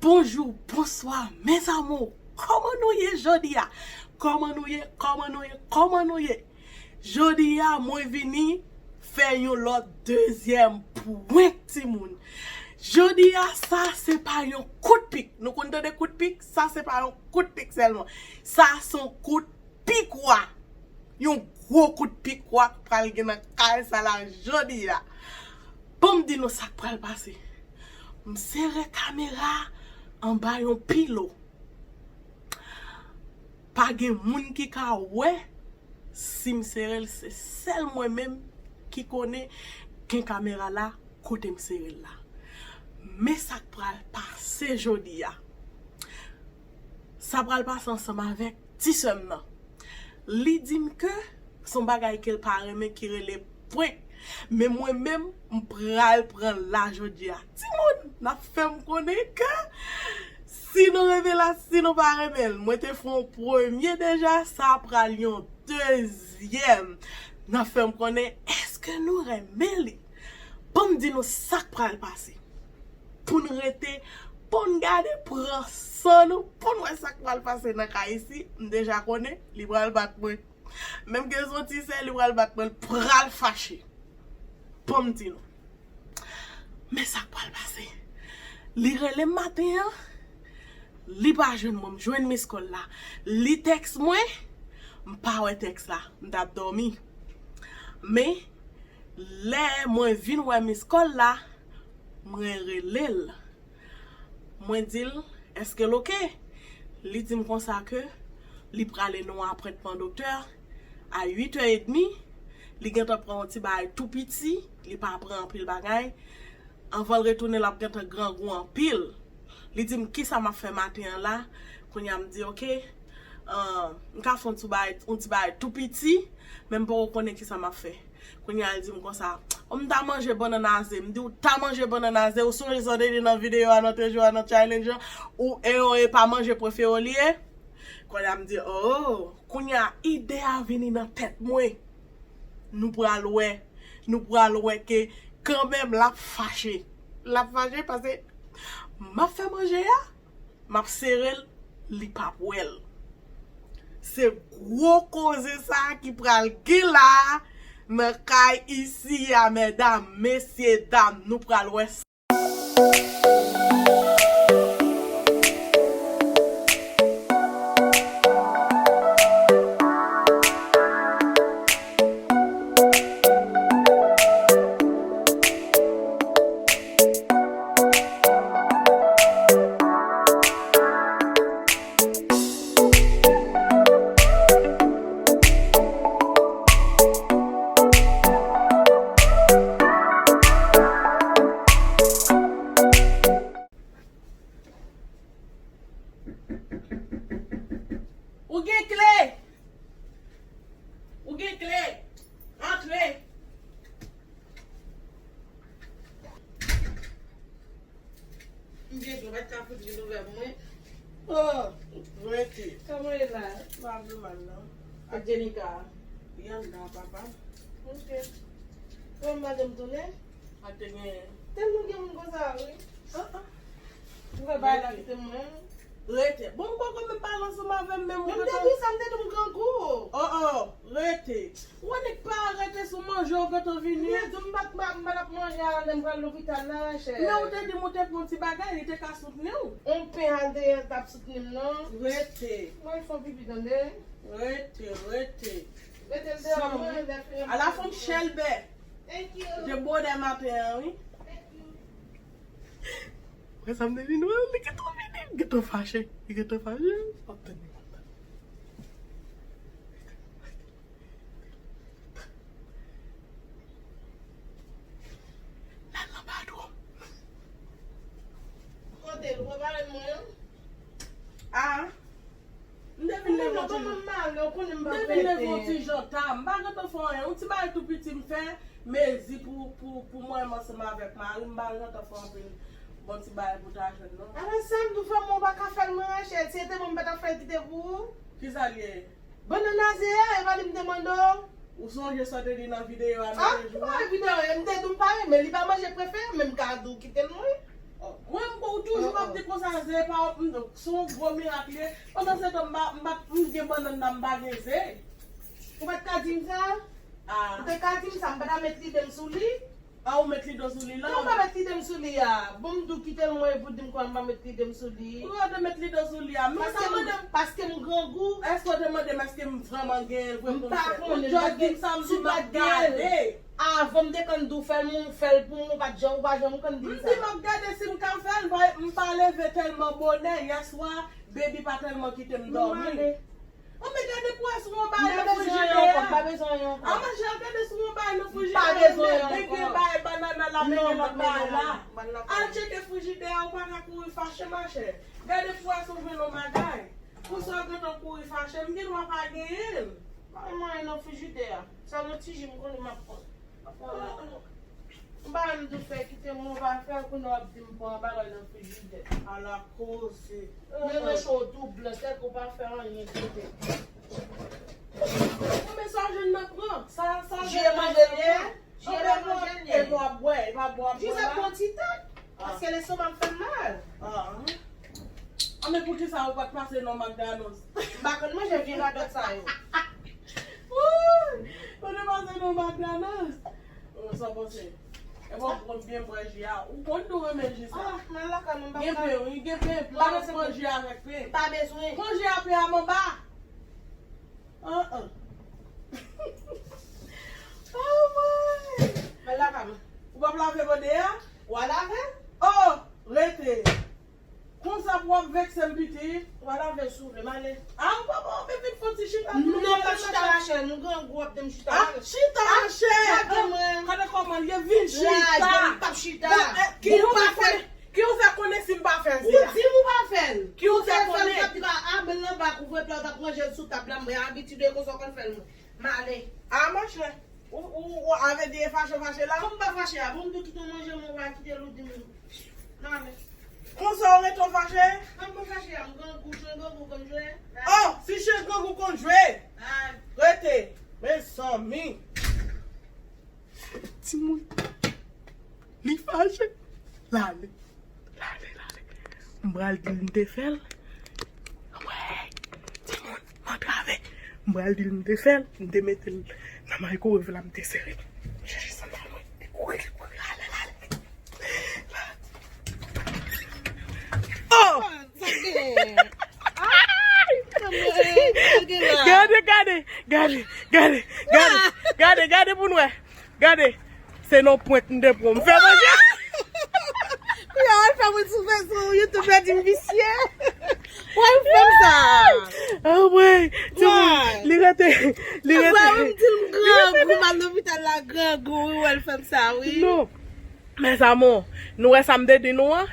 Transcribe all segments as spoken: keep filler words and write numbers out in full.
Bonjou, bonswa, mes amours. Kòman nou ye jodi a? Kòman nou ye? Kòman nou ye? Kòman nou ye? Jodi a, mwen vini fè yon lòt dezyèm prank, timoun. Jodi a, sa se pa yon kout pik. Nou konn tande kout pik? Sa se pa yon kout pik sèlman. Sa se yon kout pikwa. Yon gwo kout pikwa k pral gen nan kay sa la jodi a. Ban m di nou sa k pral pase. M sere kamera anba yon pilo. Pa gen moun ki ka wè si m sere l, se sèl mwen menm ki konnen gen kamera la kote m sere l la. Men sa k pral pase jodi a. Sa pral pase ansanm avèk ti sè m nan. Li di m ke se yon bagay ke l pa renmen ki rele prank. Men mwen menm, m pral pran l la jodi a. Timoun, n ap fè m konnen ke si nou renmen l, si nou pa renmen l. Mwen te fè yon premye deja, sa pral yon dezyèm. N ap fè m konnen èske nou renmen li. Ban m di nou sa k pral pase. Pou n rete, pou n gade, pran san nou, pou n wè sa k pral pase nan kay isi. M deja konnen, li pral bat mwen. Menm ke se yon ti sè, li pral bat mwen, l pral fache. Ban m di nou. Men sa k pral pase. Li rele m maten an, li pa jwenn mwen, m jwenn miskòl la. Li tèks mwen, m pa wè tèks la, m t ap dòmi. Men, lè mwen vin wè miskòl la, mwen rele l. Mwen di l, èske l oke? Li di m konsa ke li prale nan yon apwentman doktè a uit è edmi. Li gentan pran yon ti bagay tou piti, li pa pran anpil bagay. Anvan l retounen, l ap gentan grangou anpil. Li di m, kisa m ap fè maten an la? Kounye a m di, oke, ahn, m ka fè yon ti bagay, yon ti bagay tou piti, men m poko konnen kisa m ap fè. Kounye a, l di m konsa, o, m ta manje bannann a ze. M di, ou ta manje bannann a ze? Ou sonje sa w te di nan videyo a, nan treze jou a, nan challenge an? Ou e yo e pa manje prefere w li ye? Kounye a, m di, o, kounye a, ide a vini nan tèt mwen. Nou pral wè, nou pral wè ke kanmenm l ap fache. L ap fache paske m ap fè manje a, m ap sere l, li p ap wè l. Se gwo koze sa a ki pral gen la nan kay isi a, medam, mesye, dam, nou pral wè sa. Ou gen kle? Ou gen kle? Antre. M gen dlo, pa t ka fout vin ouvè pou mwen. Oh, rete. Kòman ye la? Pa vle mal, non. Ak Jenika? Li anndan, papa. Ok. Kòman madanm tounen? Pa te gen. Tèlman gen moun konsa, wi. Ah, ah. Ou fè bagay la kite mwen. Rete. Bon, m poko menm pale ansanm avè m, menm ou gentan. Men m te di sa, m te di w m grangou. Oh, oh, rete. Ou annik pa rete sou manje, ou gentan vini. M te di w m pa t, m pa, m pa t ap manje a, lè m pral lopital la, chè. Men ou te di m ou te pran yon ti bagay, li te ka soutni w. Yon pen al deyò, l t ap soutni m, non. Rete. Mwen fè yon pipi, tande. Rete, rete. Rete l deyò, mwen, lè fè yon pipi. Ala fè yon chèlbè. Thank you. Te bonè maten an, wi. Thank you. Wè sa m te vin wè, li gentan vini, li gentan fache, li gentan fache, m ap tann li konsa. L al nan badwòm. Kote l? Ou pa pale mwen? Ah. M te vin leve yon ti jan. M te vin leve yon ti jan ta. M pa gentan fè anyen. Yon ti bagay tou piti m fè, mezi pou, pou, pou mwen menm ansanm avèk mari m. M pa gentan fè anpil bon ti bagay pou ta jwenn, non. Ala sa m tou fè mwen, ou pa ka fè l mwen, chè. Si se te mwen, m pa t ap fè l kite pou ou. Kisa l ye? Bannann a ze a, e pa li m te mande w? Ou sonje sa w te di nan videyo a, nan treze jou a? Ah, m pa videyo, m te di w m pa renmen, li pa manje prefere m, men m ka di w kite l mwen. Oh, mwen, m Ou toujou ap di konsa, ze pa w, m, se yon gwo mirak li ye. Pandan se tan, m pa, m pa, m gen bannann nan, m pa gen ze. Ou pa t ka di m sa? Ah. Ou te ka di m sa, m pa ta met lide m sou li. Ah, ou met lide w sou li la? Non, m pa met lide m sou li a. Bon, m di w kite l mwen epi w di m kòman m pa met lide m sou li. Ou pa te met lide w sou li a. Men sa mande m. Paske m grangou. Èske w te mande m èske m vrèman gen l vre pou m fè? M pa konnen. Ou just di m sa, m di m ap gade. Avan m te konn di w fè l, men w fè l pou mwen, ou pa t janm, ou pa janm konn di m sa. M di m ap gade si m ka fè l, m pa, m pa leve tèlman bonè yèswa, baby pa tèlman kite m dòmi. Bon, m ale. Anben gade pou wè si w gen yon bagay nan frijidè a. M pa bezwen anyen ankò, m pa bezwen anyen ankò. A, manzè, gade si w gen yon bagay nan frijidè a. M pa bezwen anyen ankò. Gen bagay bannann la, men gen lòt bagay la. Al tcheke frijidè a, ou pa ka kouri fache, machè. Gade pou wè si w jwenn yon bagay. Pou sa w gentan kouri fache, m gen dwa pa genyen l. Pa gen anyen nan frijidè a. Sa gen ti ji m konnen m ap pran. M pa menm di w fè kite m, ou pa fè l, kounye a w ap di m pran bagay nan frijidè. Ala koze. Men mwen cho tou blan, sèke w pa fè anyen kite. Bon, men sa w jwenn nan pran. Sa, sa w jwenn nan pran. Jere manje l ye. Epi w ap bwè, epi w ap bwè, w ap bwè la. Jis ap pran ti tan, paske lestomak fè m mal. Ah. Ah, men poukisa ou pa t pase nan McDonald's? M pa konn manje vye radòt sa yo. Ou te pase nan McDonald's? Ou sa panse? E bon, ou konn byen bwè ji a. Ou konn tou renmen ji sa. Ah, men lakay mwen, m pa gen pen, wi, gen pen. Pran ji avèk pen. Pa bezwen. Pran ji a, pen a m anba. An, an. Oh, boy. Men lakay mwen. Ou p ap lave bòde a? W a lave? Oh, rete. Konsa pou w ap vekse m, pitit. W a lave sou vle m ale. A, ou pa bon, men vin fè ti chita. Non, m p ap chita, machè. Nou grangou, w ap di m chita. A, chita, machè. Lage mwen. Gade kòman l ye, vin chita. Lage m, m p ap chita. Ki ou fè konnen, ki ou fè konnen si m pa fè ze a? Ou di m ou pa fè l. Ki ou fè konnen? Ou te fè l, w t ap di, a, men l anba kouvre pla, w t ap ranje l sou tab la, mwen abitye konsa w konn fè l, mwen. M ale. A, machè. Ou, ou, ou avè di e fache, fache la? Kòm m pa fache a, bon, m tou kite w manje, mwen pa kite l ou di m. M ale. Konsa w rete w fache? Mwen pa fache a, m grangou, chen grangou konn jwe. Oh, si chen grangou konn jwe. Rete. Mezanmi. Timoun. Li fache. L ale. L ale, l ale. M pral di l m te fè l. Wè, timoun, m antrave. M pral di l m te fè l, m te mete l nan maykwowev la, m te sere l. M chèche sandal mwen. Li kouri, li kouri, l ale, l ale. Oh! Gade, gade, gade, gade, gade, gade, gade pou n wè. Gade, se nan pwent m te pran. M fè manje. Kounya, w al fè mwen sou, sou YouTube la, di m visye. Why ou fè m sa? Ah, wè. Why? Li rete, li rete. Apre, ou di m grangou, m al lopital la, grangou, wi, w al fè m sa, wi. Non. Mes amours, nou wè sa m te di nou an?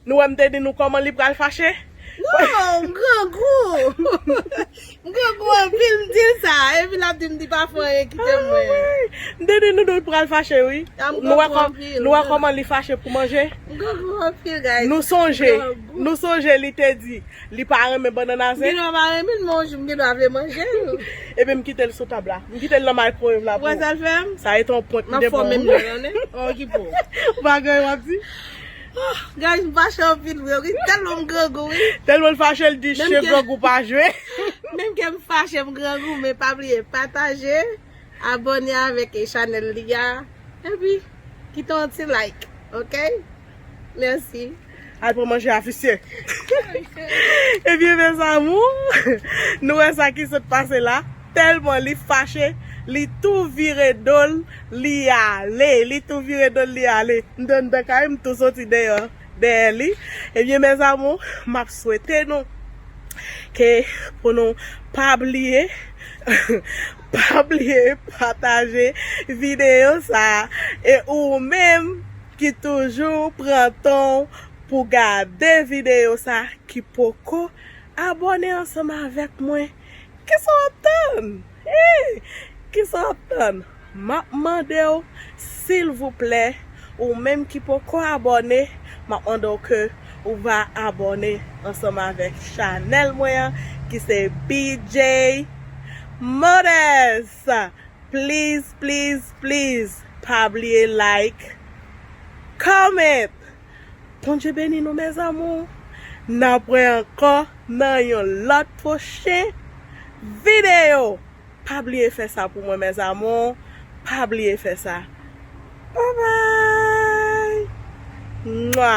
Nou wè m te di nou kòman li pral fache? Non, m grangou. M grangou anpil, m di l sa. Epi l ap di m li pa fè anyen, kite m mwen. M te di nou, nou pral fache, wi. Nou wè kòm, nou wè kòman li fache pou manje? M grangou anpil, guys. Nou sonje, nou sonje li te di li pa renmen bannann a ze? M gen dwa pa renmen l, men yon jou m gen dwa vle manje l. Epi m kite l sou tab la. M kite l nan maykwowev la pou ou. Wè sa l fè m? Sa e te yon prank m te pran. M ap fè w menm jan, tande? Okipe w. Ou pa gen anyen w ap di? Oh, guys, m fache anpil, wi, wi. Tèlman m grangou, wi. Tèlman l fache, l di chen grangou pa jwe. Menm ke m fache, m grangou, men pa bliye pataje, abòne avèk chanèl li a. Epi, kite yon ti like, oke? Mèsi. Al pran manje a, visye. Ebyen, mes amours, nou wè sa ki sot pase la. Tèlman li fache, li tou vire do l, li ale. Li tou vire do l, li ale. M te anndan kay, m tou soti deyò, dèyè li. Ebyen, mes amours, m ap swete nou ke pou nou pa bliye, pa bliye pataje videyo sa a. E ou menm ki toujou pran tan w pou gade videyo sa a, ki poko abòne ansanm avèk mwen, kisa w ap tann? Hey! Kisa w ap tann? M ap mande w, silvouplè, ou menm ki poko abòne, m ap mande w ke ou va abòne ansanm avèk chanèl mwen an, ki se B J Modest. Please, please, please, pa bliye like, comment, Bondye beni nou, mes amours. N ap wè ankò nan yon lòt pwochen videyo. Pa bliye fè sa pou mwen, mes amours. Pa bliye fè sa. Bye bye. Mwa.